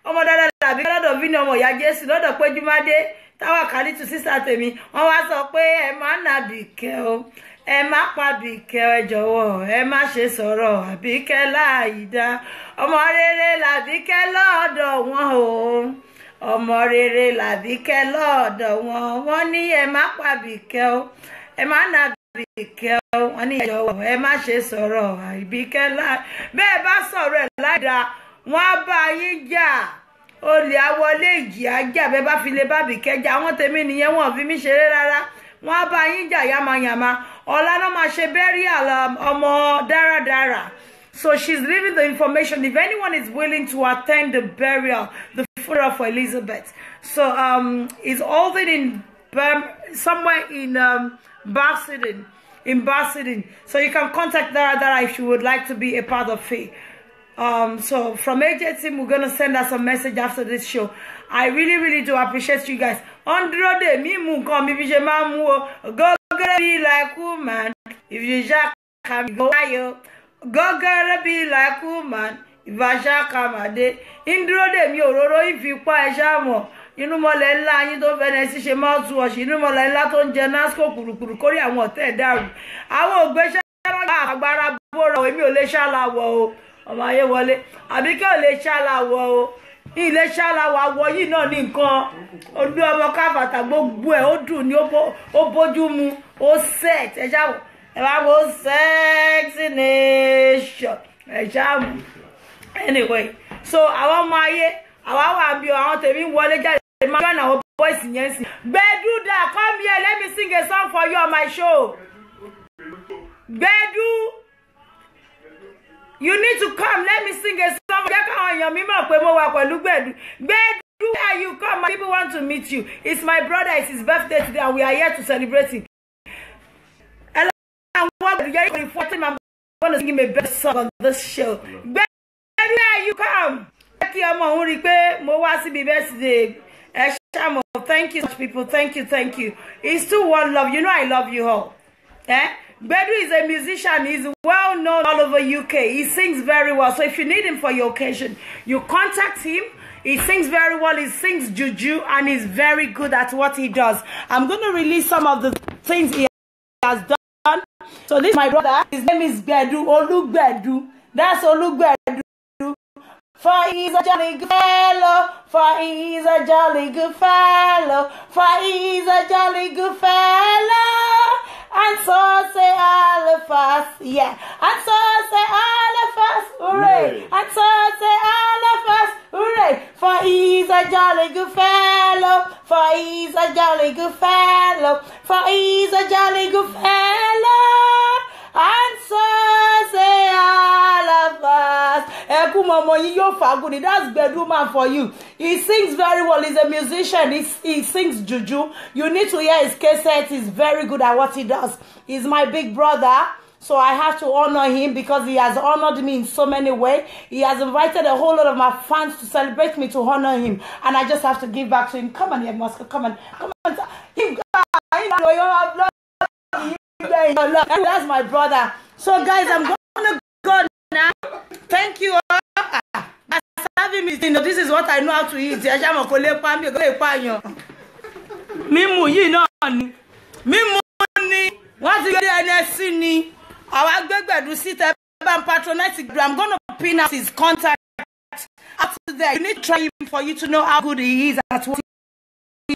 Ọmọ dáadáa làbíkẹ́ lọ́dọ̀ Vini, ọmọ ìyá Jésù, lọ́dọ̀ Péjúmádé táwa kàlítù sísà tèmi. Wọ́n wá sọ pé ẹ má nà Àbíkẹ́ o, ẹ má pa Àbíkẹ́, ẹ jọ̀wọ́ ẹ má ṣe sọ̀rọ̀ Àbíkẹ́ láìda. Ọmọ rere làbíkẹ́ lọ́dọ̀ wọn o, ọmọ rere làbíkẹ́ lọ́dọ̀ wọn. Wọ́n ní ẹ má pa Àbíkẹ́ o, ẹ má nà Àbíkẹ́ o, wọ́n ní ẹ jọ̀wọ́ ẹ má ṣe sọ̀rọ̀ Àbíkẹ́ láì. Bẹ́ẹ̀ bá sọ̀rọ̀ ẹ̀ láìda, wọ́n á bá yín jà, olè àwọlé ìjì ajá. Bẹ́ẹ̀ bá fi lè bá Àbíkẹ́ jà, àwọn tèmi nìyẹn, wọ́n fi mí ṣeré rárá. Wọ́n á bá yín jà yamayama. Ọ̀la náà máa ṣe burial ọmọ dáradára. So she's leaving the information if anyone is willing to attend the burial, the funeral for Elizabeth. So it's holding in somewhere in Basildon, in Basildon. So you can contact Dara Dara if you would like to be a part of it. So from AJ team, we're gonna send us a message after this show. I really, really do appreciate you guys. Andro de mi mu nǹkan mi bí ṣe máa ń mú o. Go gonna be like woman if you jack go ayo. Go gonna be like woman if I jack amade. Indúró dè mí, òróró ìfipá ẹ ṣáàmọ̀. Inú mọ́lẹ̀ ńlá yín tó fẹ́ẹ́ sí ṣe mouth wash, inú mọ́lẹ̀ ńlá tó ń jẹ NASCO kùrùkùrù kórí àwọn ọ̀tẹ̀ dàrú. Àwọn ògbéṣẹ́ agbára bóra, èmi ò lè ṣàlàwọ̀ o. Ọmọ ayé wọlé, Àbíkẹ́ ò lè ṣàlàwọ̀ o, ilé ṣàlàwọ̀ àwọ̀ yìí náà ní nǹkan olú ọmọ káfàtà, gbogbo ẹ̀ ó dùn ní, ó bójú mu, ó set. Ẹ ṣáà ẹ wá wo sexy nation, ẹ ṣáà mú. Anyway, so àwọn ọmọ ayé àwa wà bí àwọn tèmi ń wọlé jáde, máa join àwọn boys yẹn sí. Gbẹdúdà, come here, let me sing a song for you on my show. Gbẹdú, you need to come, let me sing a song. Jẹ́ káwọn èèyàn mi mọ̀ pé mo wà pẹ̀lú Gbẹ̀du. Gbẹ̀du, where you come? My people want to meet you. It's my brother, it's his birthday today and we are here to celebrate him. Ẹ lọ àwọn Gbẹ̀du yẹn kò 14. I'm gonna sing him a best song on this show. Gbẹ̀du, where you come? Jẹ́ kí ọmọ òun rí i pé mo wá síbi birthday. Ẹ ṣàmọ̀, thank you so much, people, thank you, thank you. It's still one love, you know I love you all. Eh? Bedu is a musician. He's well known all over UK. He sings very well. So if you need him for your occasion, you contact him. He sings very well. He sings juju and he's very good at what he does. I'm going to release some of the things he has done. So this is my brother. His name is Bedu, Olugbedu. That's Olugbedu. For he's a jolly good fellow, for he's a jolly good fellow, for he's a jolly good fellow. And so say all of us, yeah. And so say all of us, hooray. And so say all of us, hooray. For he's a jolly good fellow, for he's a jolly good fellow, for he's a jolly good fellow. And so say all of us. Ẹ kú mọ̀mọ́ yín yóò fàágùn ni. That's Gbedu man for you. He sings very well. He's a musician. He sings juju. You need to hear his cassette. He's very good at what he does. He's my big brother. So I have to honor him because he has honored me in so many ways. He has invited a whole lot of my fans to celebrate me, to honor him. And I just have to give back to him. Come on here, Moscow. Come on. Come on. That's my brother. So guys, I'm gonna go now. Thank you all. Having me, this is what I know how to eat. Ẹ ṣáà mọ̀, kò lè pa mí, kò lè pààyàn. Mímu yìí náà ni. Mímu ni. Wọ́n ti gbé NSC ni. Àwa gbégbẹ̀dú síta, bá ń patronize. I'm gonna pin out his contact out there. You need to try him for you to know how good he is at what he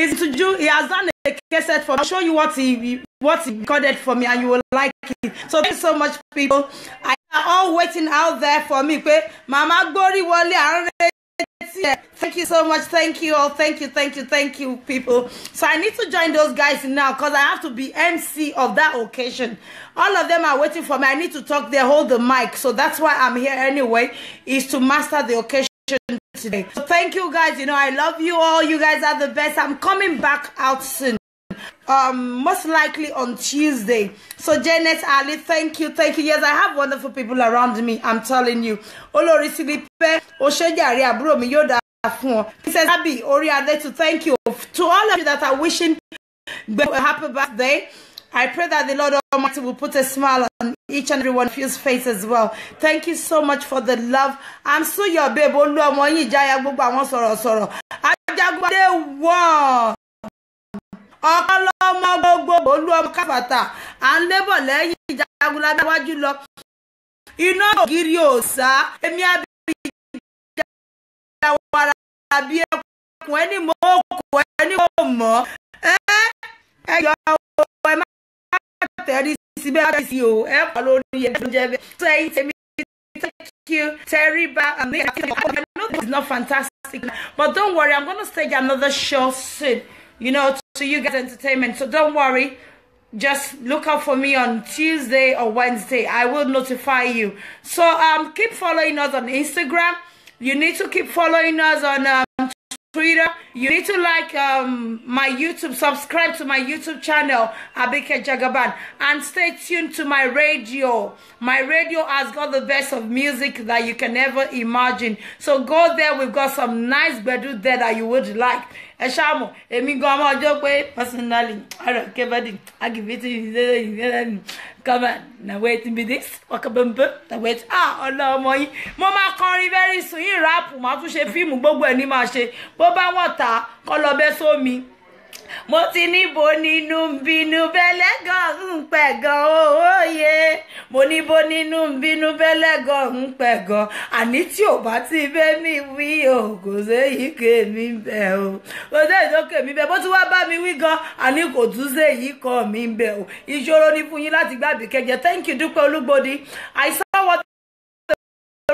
is to do. He has done a cassette for me. I'll show you what he recorded for me and you will like it. So thank you so much, people. I are all waiting out there for me pé màmá gbórí wọlé, à ń retí ẹ. Thank you so much. Thank you all. Thank you, thank you, thank you, people. So I need to join those guys now because I have to be MC of that occasion. All of them are waiting for me. I need to talk there, hold the mic. So that's why I'm here anyway, is to master the occasion today. So thank you, guys. You know I love you all. You guys are the best. I'm coming back out soon. Most likely on Tuesday. So Janet Ali, thank you, thank you. Yes, I have wonderful people around me. I'm telling you. Olórí Silipe, Oṣejàre àbúrò mi, yóò dáa fún ọ. Princess Abby Orí Adé, to thank you to all of you that are wishing a happy birthday. I pray that the Lord Almighty will put a smile on each and every one of your face as well. Thank you so much for the love. I'm still your babe. Olú ọmọ yín ìjáyà gbogbo àwọn sọ̀rọ̀sọ̀rọ̀. Ajagunpadé wọ̀n. Ọ̀kan lọ́mọ gbogbo olú ọmọ káfàtà. À ń lébọ̀ lẹ́yìn ìjagunlábí wájú lọ. Iná ògiri òòsà. Èmi àbíjà wàrà bí ẹkùn ẹni mọ́ òkú ẹni kò mọ́. Ẹ yọ ẹ má tẹ̀rí síbẹ̀ sí o ẹ pa lórí ẹ ló jẹ́ bẹ́ẹ̀. So ẹ̀yin tèmi, thank you, Teriba. I know this is not fantastic, but don't worry, I'm gonna stage another show soon, to you guys entertainment. So don't worry, just look out for me on Tuesday or Wednesday. I will notify you. So keep following us on Instagram. You need to keep following us on Twitter. You need to like my YouTube, subscribe to my YouTube channel, Abike Jagaban, and stay tuned to my radio. My radio has got the best of music that you can ever imagine. So go there. We've got some nice gbedu there that you would like. Ẹ ṣáàmù, èmi gan ọmọ ọjọ́ pé personally, I don't care about it. I give it to you. Come on, now wait be this. Wakabumbu, now wait. Ah, ọlọ́mọ yín. Mo máa kọrin very soon. Yín rap, màá tún ṣe fíìmù gbogbo ẹ̀ ní máa ṣe. Bó bá wọ̀n ta, kọ́ lọ bẹ́ sómi. Mo ti níbo nínú bínú bẹ́lẹ́gàn ń pẹ̀ gan òye. Mo níbo nínú bínú bẹ́lẹ́gàn ń pẹ̀ gan. Àní tí ò bá ti bẹ́ mi wí o, kò séyìí ké mi bẹ̀ o. Kò séyìí tó ké mi bẹ̀. Bó ti wá bá mi wí gan, àní kò tún séyìí kọ́ mi bẹ̀ o. Ìṣòro ni fún yín láti gbàgbé kẹjẹ. Thank you, Dúpẹ́ Olúgbòdì. I saw what they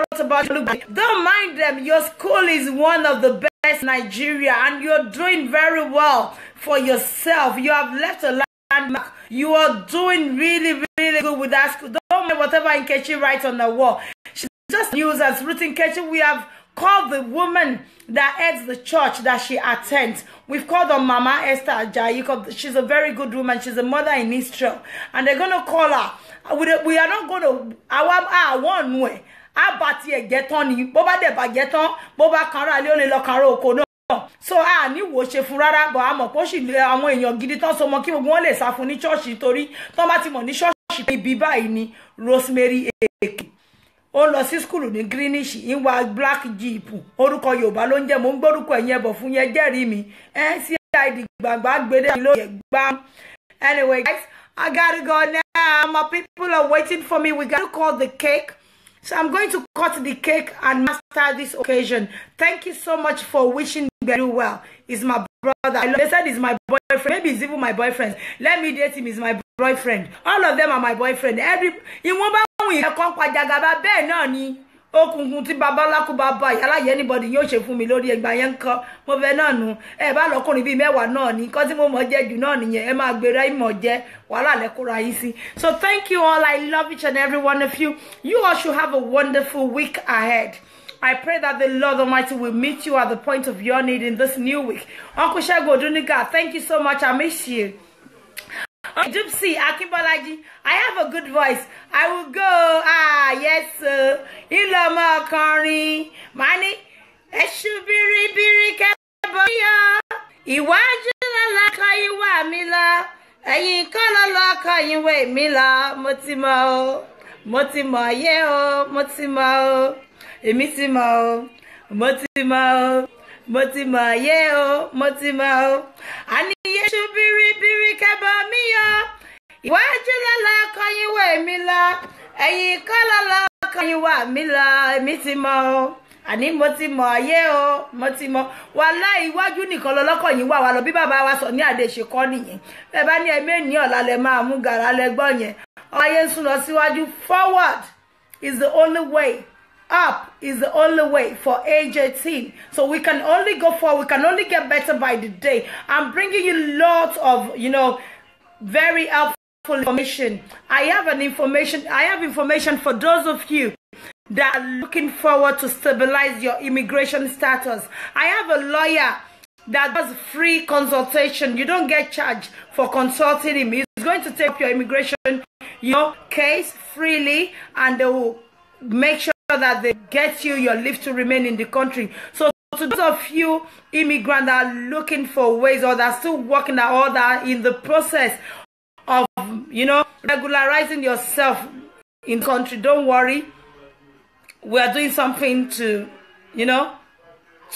wrote about Olúgbòdì. Don't mind them. Your school is one of the best in Nigeria, and you're doing very well for yourself. You have left a landmark. You are doing really, really good with that school. Don't mind whatever Nkechi writes on the wall. She's just news as Ruth Nkechi. We have called the woman that heads the church that she attends. We've called on Mama Esther Ajayi. She's a very good woman. She's a mother in Israel. And they're going to call her. We are not going to... Our way. Abati ẹ̀jẹ̀ tán ni bó bá dẹ̀ bàjẹ́ tán bó bá kanra lé ó lè lọ kanra oko náà. So a ní wò ṣe fún rárá bọ̀ a mọ̀ pé ó sì lé àwọn èèyàn gidi tán so mọ́ kí gbogbo wọn lè sá fún ní ṣọ́ọ̀ṣì torí tán bá ti mọ̀ ní ṣọ́ọ̀ṣì ibi báyìí ni Rosemary Eke ó lọ sí skulu ní Greenwich ń wa black jeep orúkọ Yorùbá ló ń jẹ́ mò ń gbórúkọ ẹ̀yìn ẹ̀bọ̀ fún yẹn jẹ́rìí mi NCID gbàgbà gbédè lóye gbá. Anyway guys, I gotta go now. My people are waiting for me. We gotta call the cake. So I'm going to cut the cake and master this occasion. Thank you so much for wishing very well. He's my brother. They said he's my boyfriend. Maybe he's even my boyfriend. Let me date him. He's my boyfriend. All of them are my boyfriend. Every ìwọ̀n bá wùn ìkan pàjàgàbá bẹ́ẹ̀ náà ni okùnkùn tí babaláku bàbá ìyáláyé anybody yóò ṣe fún mi lórí ẹgbà yẹn ńkọ́ mo fẹ́ náà nu ẹ bá lọkùnrin bíi mẹ́wàá náà ní nǹkan tí mo mọ̀ jẹ́ jù náà nìyẹn ẹ máa gbéra ìmọ̀ jẹ́ wàhálà lẹ́kọ̀ọ́ra yín sí. So thank you all. I love each and every one of you. You all should have a wonderful week ahead. I pray that the Lord Almighty will meet you at the point of your need in this new week. Uncle Segun Odunuga, thank you so much. I miss you. Dupsy Akinbolaji, I have a good voice. I will go. Ah, yes, sir. Ìlọmọ kọrin. Mani, ẹṣu biribiri kẹ́bọ̀yà. Ìwájú lọ́lọ́kọ ìwà mi lọ. Ẹ̀yìn kọ́ lọ́lọ́kọ ìwé mi lọ. Mo ti mọ̀ o. Mo ti mọ̀ yé o. Mo ti mọ̀ o. Èmi ti mọ̀ o. Mo ti mọ̀ o. Mo ti mọ̀ yé o. Mo ti mọ̀ o. Àní yéṣu biribiri kẹ́bọ̀ mi yọ. Ìwájú lọ́lọ́kọ ìwé mi lọ. Ẹ̀yìn kọ́ lọ́lọ́kọ ìwà mi lọ. Èmi ti mọ̀ o. Àní mo ti mọ̀ yé o. Mo ti mọ̀. Wàláhì iwájú nìkan lọ́lọ́kọ̀ yìí wà wá lọ bí bàbá wa sọ ní àdé ṣe kọ́ nìyẹn. Bẹ́ẹ̀ bá ní ẹ̀mí ní ọ̀la lẹ máa mú gàrà lẹ gbọ́ yẹn. Ọmọ ayé ń sún lọ síwájú. Forward is the only way. Up is the only way for age 18. So we can only go forward. We can only get better by the day. I'm bringing you lots of, very helpful information. I have information for those of you that are looking forward to stabilize your immigration status. I have a lawyer that does free consultation. You don't get charged for consulting him. He's going to take your immigration case freely, and they will make sure that they get you your leave to remain in the country. So to those of you immigrants that are looking for ways, or that are still working out, or that are in the process of, you know, regularizing yourself in the country, don't worry. We are doing something to, you know,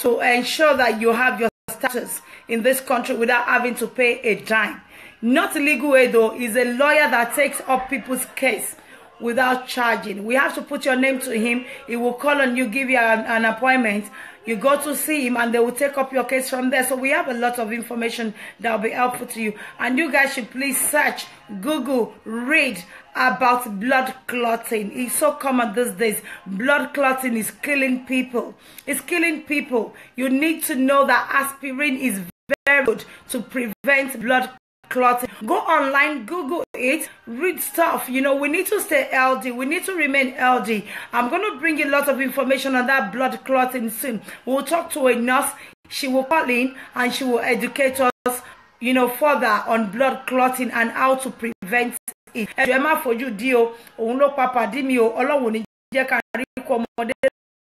to ensure that you have your status in this country without having to pay a dime. Not legal aid though, is a lawyer that takes up people's case without charging. We have to put your name to him. He will call on you, give you an appointment. You go to see him and they will take up your case from there. So we have a lot of information that will be helpful to you. And you guys should please search, Google, read about blood clotting. It's so common these days. Blood clotting is killing people. It's killing people. You need to know that aspirin is very good to prevent blood clotting. Go online, Google it, read stuff. You know, we need to stay healthy. We need to remain healthy. I'm going to bring you a lot of information on that blood clotting soon. We'll talk to a nurse. She will call in and she will educate us, you know, further on blood clotting and how to prevent it. Ẹ jọ̀ọ́, ẹ má fojú di o. Òun ló pa pàdí mi o. Ọlọ́run ò ní jẹ́ ká rí ikú ọmọdé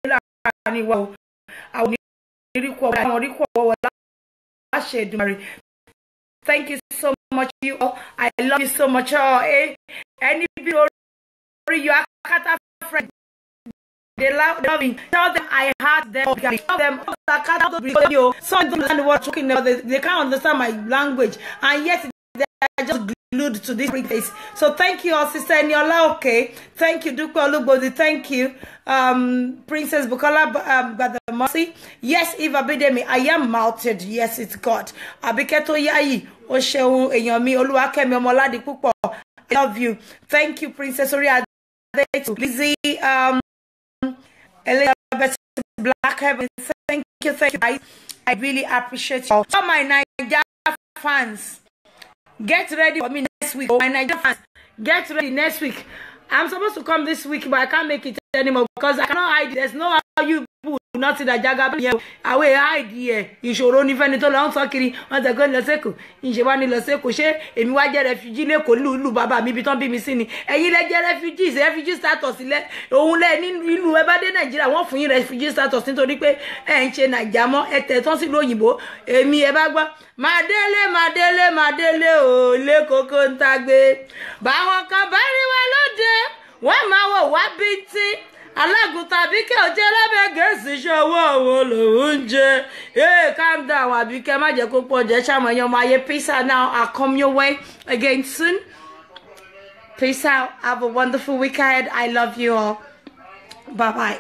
láàrin wa o. Àwọn ò ní rí ikú ọmọdé, àwọn rí ikú ọwọ́ láṣẹ Èdùmàrè. Thank you so much, you all. I love you so much. Oh, eh? Any people, your Akata friend, they love me. Tell them I heart them. Tell them Akata, some don't understand what I'm talking about. They can't understand my language, and yet they are just glued to this place. So thank you all, Sister Eniola. Okay, thank you, Dupe Olugbodi. Thank you, Princess Bukola Gbadamosi. Yes, Eva Bidemi, I am mounted. Yes, it's God. Abiketo Yayi, O ṣeun èèyàn mi, Olúwakẹ́mi Ọmọládipúpọ̀. I love you. Thank you, Princess Oriade, Lizzie, Elizabeth Black Heaven. Thank you, guys. I really appreciate you all. All my Naija fans, get ready for me next week. My Naija fans, get ready next week. I'm supposed to come this week, but I can't make it anymore because I cannot hide. There's no how you put nothing that Jagaban here. I will hide here. Ìṣòro ní fẹ́ni tó lọ ń sọ kiri. Wọ́n tẹ̀ kó lọ sẹ́kọ̀ọ́. Ìṣe wá ní lọ sẹ́kọ̀ọ́. Ṣé èmi wá jẹ́ refugee lẹ́kọ̀ọ́ lùlù bàbá mi ibi tán bí mi sí ni? Ẹ̀yin lẹ jẹ́ refugees, refugee status lẹ. Òun lẹ nínú ìlú ẹ bá dé Nàìjíríà, wọ́n fún yín refugee status nítorí pé ẹ̀ ń ṣe Nàìjà mọ́, ẹ tẹ̀ tán sílùú òyìnbó. Èmi ẹ bá gbọ́. Màá délé, màá délé, màá délé o, ilé kókó ń tagbé. Báwọn kan bá rí wa lóde, wọ́n máa wò wá bíntín. Alágùntàn Àbíkẹ́ òjẹ́ lábẹ́ Gẹ̀ẹ́sì ṣọwọ́ òun lòún jẹ. Hey, calm down, Àbíkẹ́, má jẹ́ kó pọ̀ jẹ́ ṣàmọ̀ ẹ̀yàn ọmọ ayé. Peace out now. I'll come your way again soon. Peace out. Have a wonderful week ahead. I love you all. Bye-bye.